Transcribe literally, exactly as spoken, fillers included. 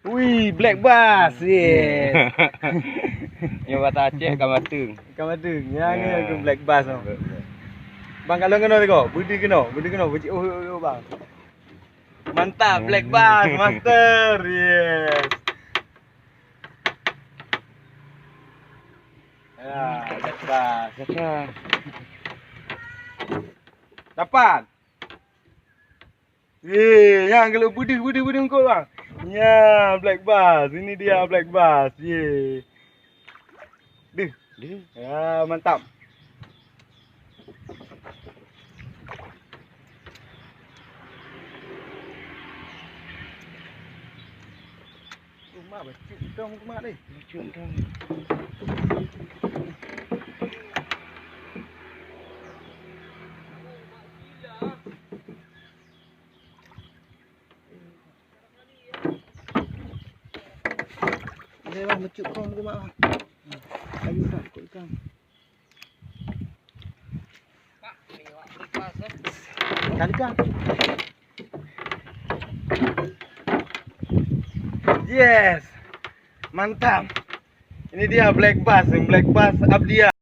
Wih, black bass. Yes. Nyoe bahasa Aceh ka mateueng. Ka mateueng. Nyang ni black bass tu. Bang, kalau keunoe teuka, beudeuh keunoe, beudeuh keunoe, beudeuh, oh, oh, oh, bang. Mantap, black bass, master. Yes. Ya, black bass. Dapat. Ye, nyang geuleuh beudeuh, beudeuh, beudeuh eungkôt, bang. Nya, black bass. Ini dia black bass. Ye. Deuh. Deuh. Ya, mantap. Mak bacut dong mak deh. Bacut dong. Ada bang, bacut kong tu mak bang. Ayo tak ikut ikan. Ikan, ikan. Yes. Mantap. Ini dia black bass, black bass Abdia.